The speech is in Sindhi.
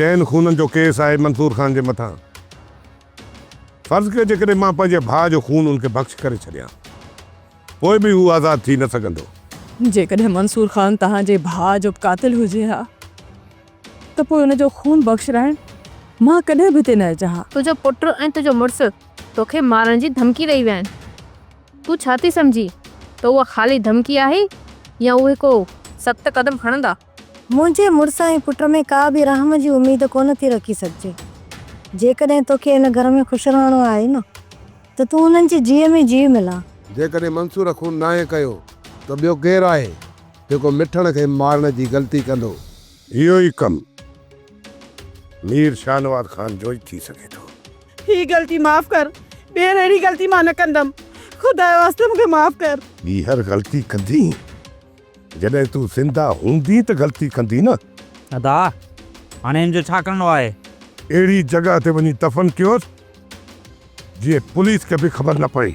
چئن خونن جو ڪيس آهي منصور خان جي مٿان. فرض ڪيو جيڪڏهن مان پنهنجي ڀاء جو خون ان کي بخش ڪري ڇڏيان، پوء به هو آزاد ٿي نه سگهندو. جيڪڏهن منصور خان توهان جي ڀاء جو قاتل هجي ها ته پوء ان جو خون بخشرائڻ مان ڪڏهن به هتي نه اچان ها. تنهنجو پٽ ۽ تنهنجو مڙس توکي مارڻ جي ڌمڪي ڏئي ويا آهن. تون ڇا ٿي سمجهين ته اها خالي ڌمڪي آهي يا اهي ڪو سخت قدم کڻندا؟ منهنجي مڙس ۽ پٽ ۾ ڪا به رحم جي اميد ڪونه ٿي رکي سگهجي. جيڪڏهن توکي هن گهر ۾ خوش رهڻو آهي نه ته تون هنن جي جيء ۾ جيء ملاء. جيڪڏهن منصور خون ناهي ڪيو ته ٻيو ڪير آهي جيڪو مٺڻ کي مارڻ جي غلطي ڪندو؟ اهو ئي ڪم مير شاهنواز خان جو ئي ٿي سگهي ٿو. هي غلطي معاف ڪر، ٻيهر اهڙي غلطي مان نه ڪندم. خدا جي واسطي مون کي معاف ڪر. ٻيهر غلطي ڪندين؟ جڏهن تون زنده هوندين ته غلطي ڪندين نه. ادا، هاڻي هن جو ڇا ڪرڻو آهي؟ اهڙي جڳهه تي وڃي دفن ڪيوس، جيئن پوليس کي به خبر نه پئي.